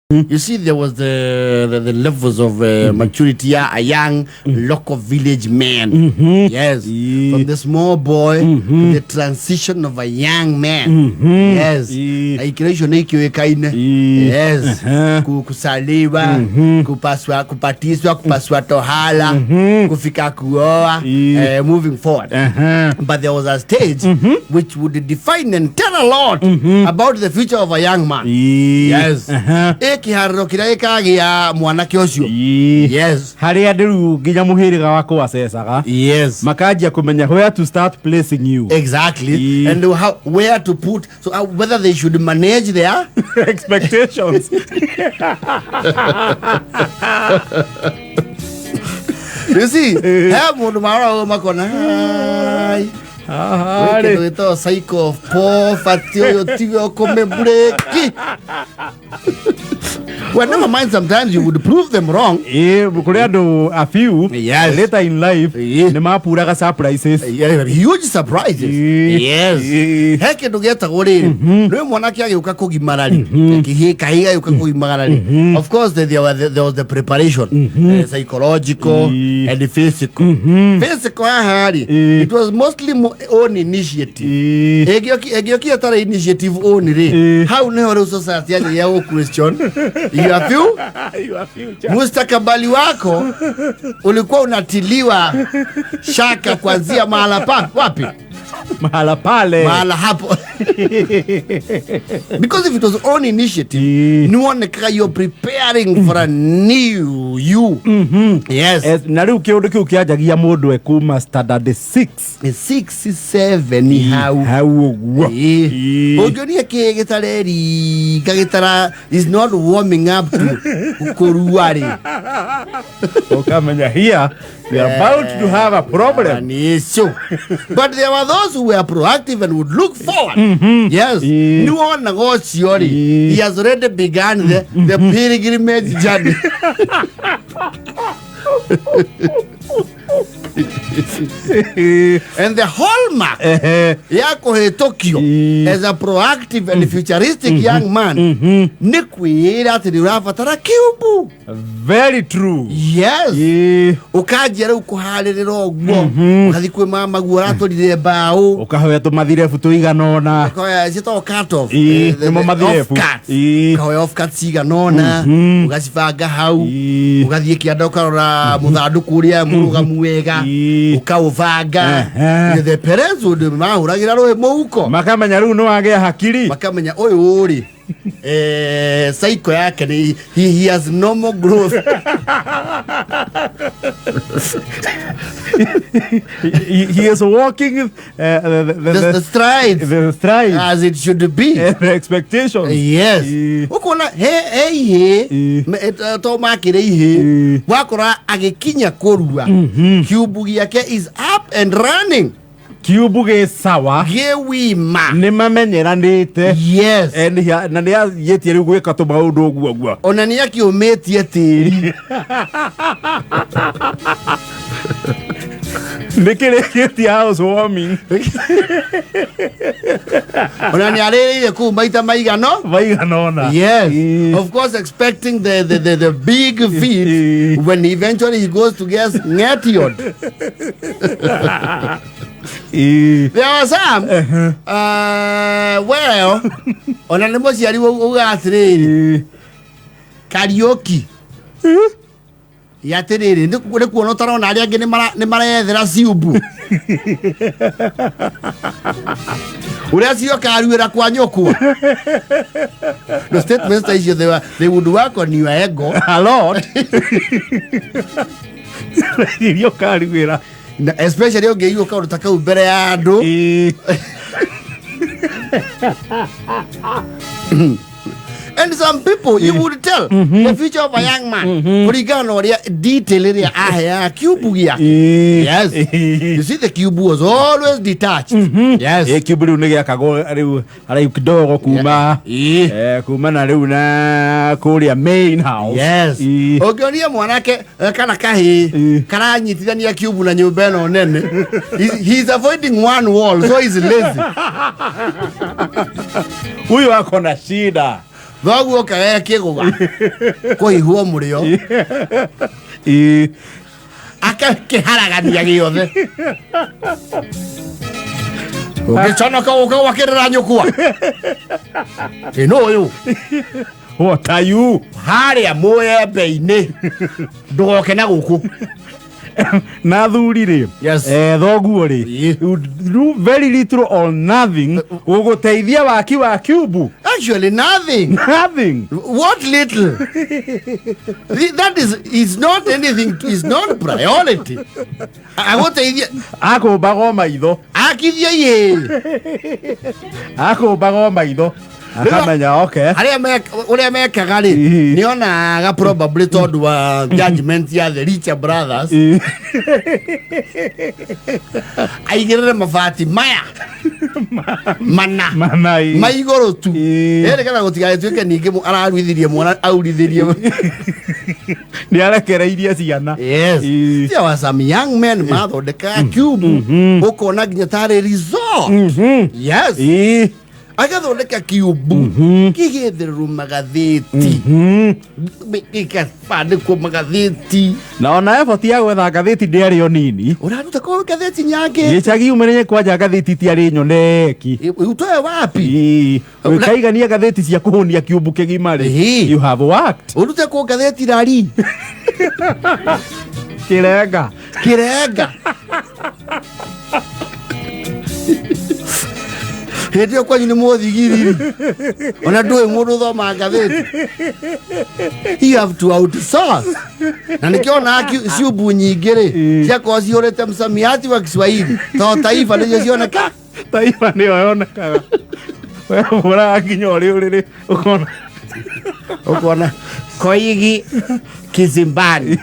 You see, there was the levels of maturity. Yeah, a young local village man. Yes. From the small boy to the transition of a young man. Yes. Na ikĩro icio nĩ ikĩũĩkaine. Yes. Kusaliwa, kupaswa, kupatiswa, kupaswa tohala, kufika kuoa, moving forward. But there was a stage which would define and tell a lot about the future of a young man. Yes. Ĩ kĩharĩro kĩrĩa gĩkagĩa mwanake ũcio. Yes. Harĩa rĩu nginya mũhĩrĩga wakwa acecaga makanjia kũmenya where to start placing you. Exactly. And how, where to put, so whether they should manage their expectations. You see, he mũndũ marora makona hai Haha kĩndũ rĩ. gĩtagwo cycle of poverty, ũyũ tiwe ũkũmĩbreki. Well, never mind, sometimes you would prove them wrong. Ĩ, kũrĩ andũ a few later in life nĩ mapuraga surprises. Yeah, huge surprises. Yes. He kĩndũ gĩetagwo rĩrĩ, nĩ mwanake agĩũka kũgimara rĩ, kĩhĩ kahĩ gagĩũka kũgimara rĩ, of course there was the preparation, psychological and physical. Physical haha rĩ, it was mostly own initiative. Ĩngĩoki ĩtarĩ initiative own rĩ, hau nĩho rĩu society yanjagia gũ question your few Your future. Mustakabali wako ulikuwa unatiliwa shaka kuanzia mahala pa wapi? Mahala pale. Mahala hapo, because if it was own initiative, niwonekaga you're preparing for a new you. Yes. Na rĩu kĩũndũ kĩu kĩanjagia mũndũ e kuma standard 6. 6 7 hau. Hau ũguo. Ũngĩonia kĩ gĩtareringa gĩtara is not warming up to kũrua rĩ, ũkamenya here we are about to have a problem. An issue. But there were those who were proactive and would look forward. Yes. Nĩwonaga ũcio rĩ, he has already begun the pilgrimage journey. And the hallmark ya kũhĩtũkio as a proactive and futuristic young man nĩ kwĩĩra atĩ nĩ ũrabatara kiumbu. Very true. Yes. Ũkanjia rĩu kũharĩrĩra ũguo, ũgathiĩ kwĩ mama guo ũratũrire mbaũ. Ũkahoya tũmathirebu tũigana ũna. Ũkahoya ciĩtagwo cut off. Nĩmo mathirebu. Off cuts. Ũkahoya off cuts cigana ũna, ũgacibanga hau, ũgathiĩ kĩanda ũkarora mũthandũkũ ũrĩa mũrũgamu wega, ũkaũbanga. The parents would mahũragĩra rũĩ mũhuko. Makamenya rĩu nĩ wagĩa hakiri. Makamenya ũyũ rĩ, cycle yake nĩ he has normal growth. He is walking the strides the strides as it should be. The expectations. Yes. Ũkona he ihĩ to makĩrĩ ihĩ, wakora agĩkinya kũrua, kiumbu gĩake is up and running. Kiumbu gĩ sawa. Gĩ wima. Nĩ mamenyeranĩte. Yes. Na nĩ anjĩtie rĩu gwĩka tũmaũndũ ũguo ũguo. Ona nĩ akĩũmĩtie tĩri. Nĩ kĩrĩkĩtie house warming. Ona nĩ arĩrĩire kũu maita maigano maigana ũna. Yes. Of course, expecting the big feat when eventually he goes to get ngetiod. There were some, well, ona nĩ mũciari uga atĩrĩrĩ, Kariũki, atĩrĩrĩ, nĩ kuona ũtarona arĩa angĩ nĩ marethera ciumbu ũrĩa ciokaruĩra kwa nyũkwa. No statements ta icio, they would work on your ego. A lot irio karugĩra. Na especially ũngĩigua kaũndũ ta kau mbere ya andũ. And some people, you would tell the future of a young man kũringana na ũrĩa detail ĩrĩa aheaga kiumbu gĩake. Yes, you see, the cube was always detached. Yes. Ĩ, kiumbu rĩu nĩ gĩakagwo rĩu haraihu kidogo kuma kuma na rĩu na kũrĩa main house. Yes. Ũngĩonia mwanake kana kahĩ karanyitithania kiumbu na nyũmba ĩno nene, he's avoiding one wall, so he's lazy. Huyu ako na shida. Thoguo kagaya kĩgũga kũhihwo mũrĩo. Akakĩharagania gĩothe. Ũngĩconoka ũka gwakĩrĩra nyũkwa. Ĩno ũyũ. What are you? Harĩa mũembe-inĩ. Ndũgoke na gũkũ. Na thuri rĩ, Yes. Thoguo rĩ, you do very little or nothing gũgũteithia waki wa cube. Actually nothing. Nothing. What little? That is not anything, is not priority. Agũteithia Akũmbagwo maitho. Akithia ihĩĩ. Akũmbagwo maitho akamenya okay. Arĩa ũrĩa mekaga rĩ, nĩ onaga probably tondũ wa judgment ya the richer brothers, aigĩrĩre mabati maya mana Mana, ĩĩ. ma igũrũ tu. Ĩĩ. Ĩ nĩgetha gũtigagĩtuĩke ningĩ araruithirie mwana aurithĩrie. Nĩ arekereirie ciana. Yes. Ĩĩ. There were some young men mathondekaga cube ũkona nginya tarĩ resort. Yes. Agathondeka kiumbu kĩgethererwo magathĩti, gĩkabandĩkwo magathĩti. Na ona effort ya gwetha ngathĩti ndĩarĩ o nini. Ũraruta kũ ngathĩti nyangĩ? Gĩcagi umenye kwanja ngathĩti itiarĩ nyoneki. Utoe wapi? Ũkaigania ngathĩti cia kũhũnia kiumbu kĩgima rĩ, you have worked. Ũrute kũ ngathĩti rari? Kĩrenga. Kĩrenga. Hĩndĩ ĩyo kwanyu nĩ mũthigiriri, ona ndũĩ mũndũ ũthomaga ngathĩti. You have to outsource. Na nĩkĩo onaga ciumbu nyingĩ rĩ, ciakorwo cihũrĩte msamiati wa Kiswahili to Taifa nĩcio cioneka. Taifa nĩyo yonekaga. We ũraga nginya ũrĩ ũrĩrĩ ũkona. Ũkona Koigi Kizimbani.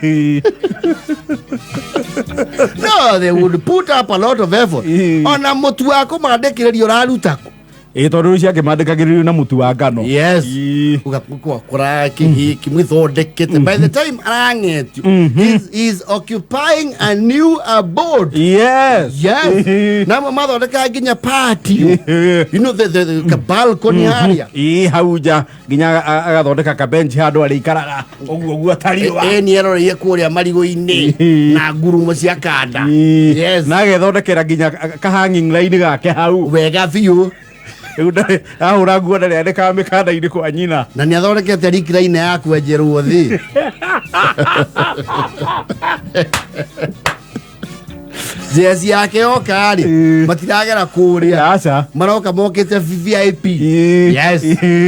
No, they would put up a lot of effort. Ona mũtu wa kũmandĩkĩrĩria ũraruta kũ? Ĩ tondũ rĩu ciakĩmandĩkagĩrĩrio na mũtu wa ngano. Yes. Ũgakora kĩhĩ kĩmwĩthondekete. By the time arang'etio, he's occupying a new abode. Yes. Yes. Namo mathondekaga nginya patio. You know the balcony harĩa. Ĩ hau nja nginya agathondeka kabenji handũ arĩikaraga ũguo ũguo atariũa. Ĩ nĩ eroreire kũrĩa marigũ-inĩ na ngurumo cia kanda. Yes. Na agethondekera nginya ka hanging line gake hau. Wega biũ. Rĩu ndarĩ ahũra nguo ndarĩ andĩkaga mĩkanda-inĩ kwa nyina. Na nĩ athondekete recliner ya kwenjerwo thĩ. Jezi yake yoka rĩ, matiragera kũrĩa. Aca. Maroka mokĩte VIP. Yes.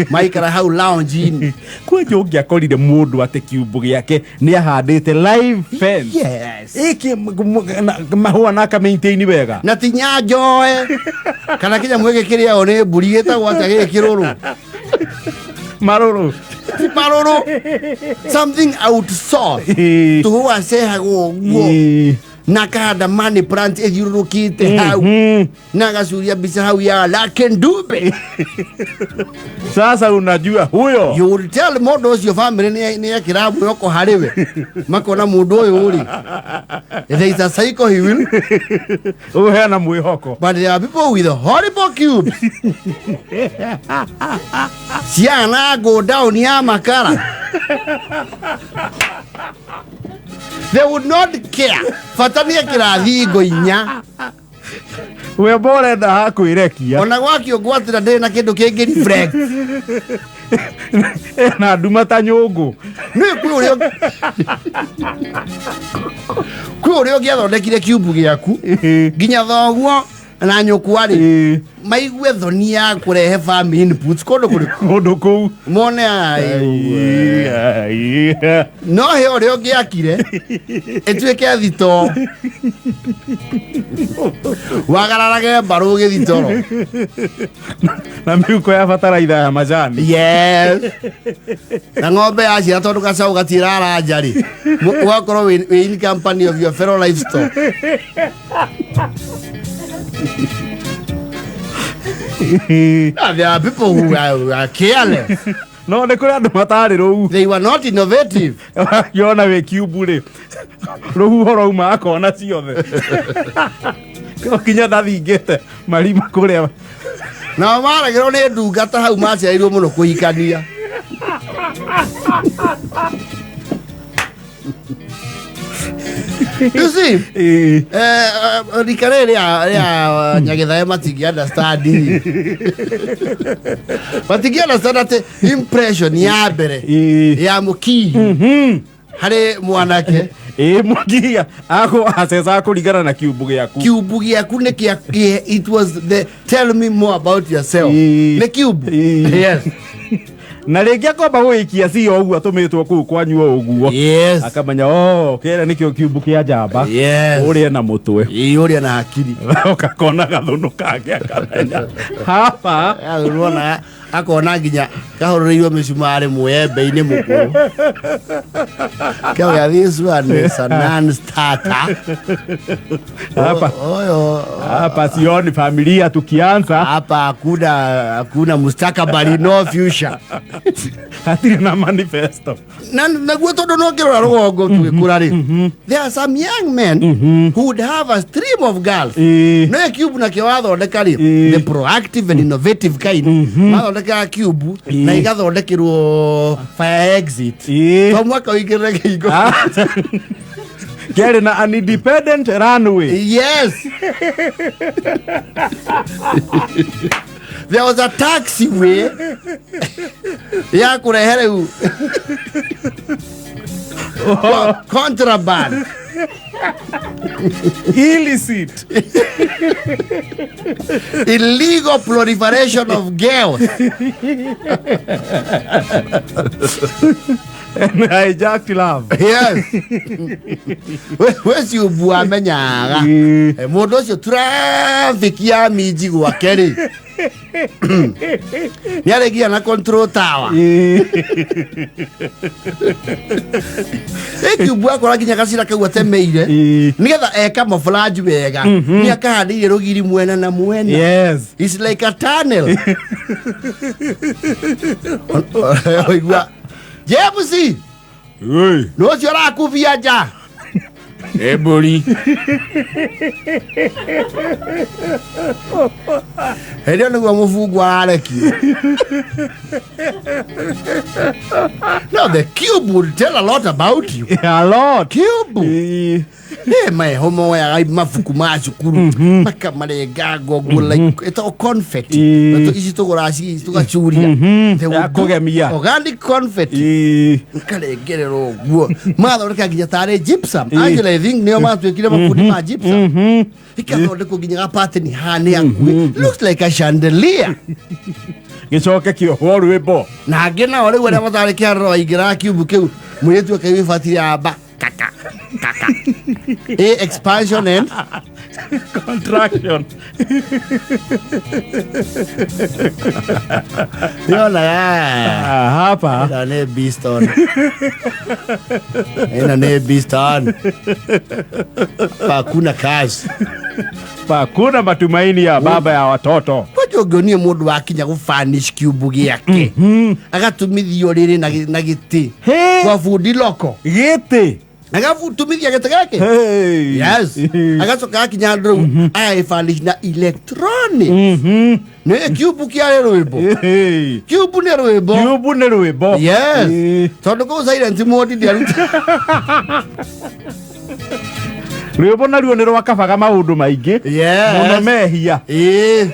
Maikara hau lounge-inĩ. Kwanja ũngĩakorire mũndũ atĩ kiumbu gĩake nĩ ahandĩte live fence. Yes. Ĩkĩ mahũa na aka maintain wega. Na ti nyanjoe kana kĩnyamũ gĩkĩ kĩrĩagwo nĩ mbũri gĩtagwo atĩa gĩkĩ kĩrũrũ? Marũrũ. Ti marũrũ. Something outsourced. Tũhũa cehagwo ũguo. Na akahanda money plant ĩthiũrũrũkĩte hau. Na agacuria mbica hau ya Lucky Dube. Sasa unajua huyo. You will tell mũndũ ũcio family nĩ ekĩra mwĩhoko harĩ we. Makona mũndũ ũyũ rĩ, there is a cycle he will. Ũheana mwĩhoko. But there are people with horrible cubes. Ciana go down ya makara. They would not care. Bata nĩ ekĩra thingo inya. We borenda ha kwĩrekia. Ona gwakio ngwatĩra ndĩrĩ na kĩndũ kĩngĩ reflect. Na nduma ta nyũngũ. Nĩ kwĩ ũrĩa ũngĩathondekire kiumbu gĩaku nginya thoguo na nyũkwa rĩ, maigue thoni ya kũrehe family inputs kũndũ kũrĩkũ. Kũndũ kũu. Mone ai. No he ũrĩa ũngĩakire ĩtuĩke thito, wagararage mbarũ ũgĩthitoro. Na mĩhuko ya bataraitha ya majani. Yes. Na ng'ombe yaciara tondũ gacaũ gatiraranja rĩ, ũgakorwo wĩ in company of your fellow livestock. Ah, there are people who are careless. No nĩ kũrĩ andũ matarĩ rũu. They were not innovative. Yona wĩ kiumbu rĩ, rũhuho rauma akona ciothe. No kinya ndathingĩte marima kũrĩa. Nao maragĩrwo nĩ ndungata hau maciarirwo mũno kũhikania. You see, Ĩĩ. Rika rĩrĩ rĩa nyagĩthae matingĩ understand, matingĩ understand atĩ impression ya mbere ya mũkihi harĩ mwanake. Ĩĩ, mũkiia akũ aceca kũringana na kiumbu gĩaku. Kiumbu gĩaku nĩ kĩa it was the tell me more about yourself. Nĩ kiumbu. Yes. Na rĩngĩ akomba gũgĩikia cio ũguo atũmĩtwo kũu kwanyu o ũguo. Akamenya o kĩrĩa nĩkĩo kiumbu kĩa njamba. Ũrĩa na mũtwe. Ĩĩ, ũrĩa na hakiri. Ũkakona gathũnũ kangĩ akamenya hapa. Ruona akona nginya kahũrĩirwo mĩcumarĩ mwembe-inĩ mũkũrũ. Kĩo this one is a non-starter. Hapa. Oyo. Hapa sioni familia tukianza. Hapa hakuna mustakabali, no future. Hatirĩ na manifesto. Na naguo tondu no ngirora rũgongo tũgĩkũra rĩ, there are some young men who would have a stream of girls. No cube nakĩo wathondeka rĩ, the proactive and innovative kind, mathondekaga cube na igathondekerwo fire exit. To mwaka ũingĩrĩre kĩhingo. Ah. Kĩarĩ na an independent runway. Yes, there was a taxiway ya kũrehe rĩu contraband. Illicit. Illegal proliferation of girls. And hijacked love. Yes. We ciumbu amenyaga. Mũndũ ũcio traffic ya minji gwake rĩ, nĩ arĩgia na control tower. Ĩkiumbu akora nginya gacira kau atemeire nĩgetha eka camouflage wega, nĩ akahandĩire rũgiri mwena na mwena. It's like a tunnel. Oigua James. Oi. Nĩ ũcio ũrakubia nja. Ebori. Hĩndĩ ĩyo nĩguo mũbungu ararekio. No, the cube will tell a lot about you. A lot. Cube. Ĩ meho moyaga mabuku ma cukuru makamarenga ũguo like ĩtagwo confetti. Ici tũgũraga tũgacuria. They Ya would do kũgemia. organic confetti. Nkarengerera ũguo magathondeka nginya tarĩ gypsum. Actually, I think nĩo matuĩkire mabundi ma gypsum. Ikathondekwo nginya ga pattern hane hakuhĩ, looks like a chandelier. Gĩcoke kĩohwo rwĩmbo. Na angĩ nao rĩu arĩa matarĩ kĩharĩro, waingĩraga kiumbu kĩu, mũirĩtu akaigua ibati yamba kaka kaka a expansion and Contraction. Yonaga. Ah, hapa. Ĩno nĩ Beaston, ĩno nĩ Beaston, hakuna kazi. Hakuna matumaini ya baba ya watoto. Kwanja ũngĩonie mũndũ wakinya gũfurnish kiumbu gĩake, agatumithio rĩrĩ na gĩtĩ Hey. kwa bundi loko. Gĩtĩ. Agatumithia gĩtĩ gĩake. Hey. Yes, agacoka akinya handũ rĩu agagĩfurnish na electronic. Nĩ kiumbu kĩarĩ rwĩmbo. Hey. Kiumbu nĩ rwĩmbo. Kiumbu nĩ rwĩmbo. Yes, tondũ kũu silent mode ndiaruta. Rwĩmbo naruo nĩ rwakabaga maũndũ maingĩ. Yes. Mũno mehia. Ĩĩ.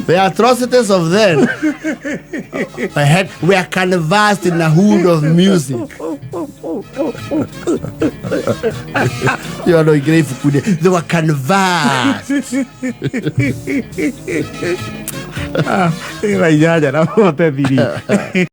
The atrocities of them were canvassed in a hood of music. You know, ibuku-inĩ. They were canvassed. Thaa 8:43.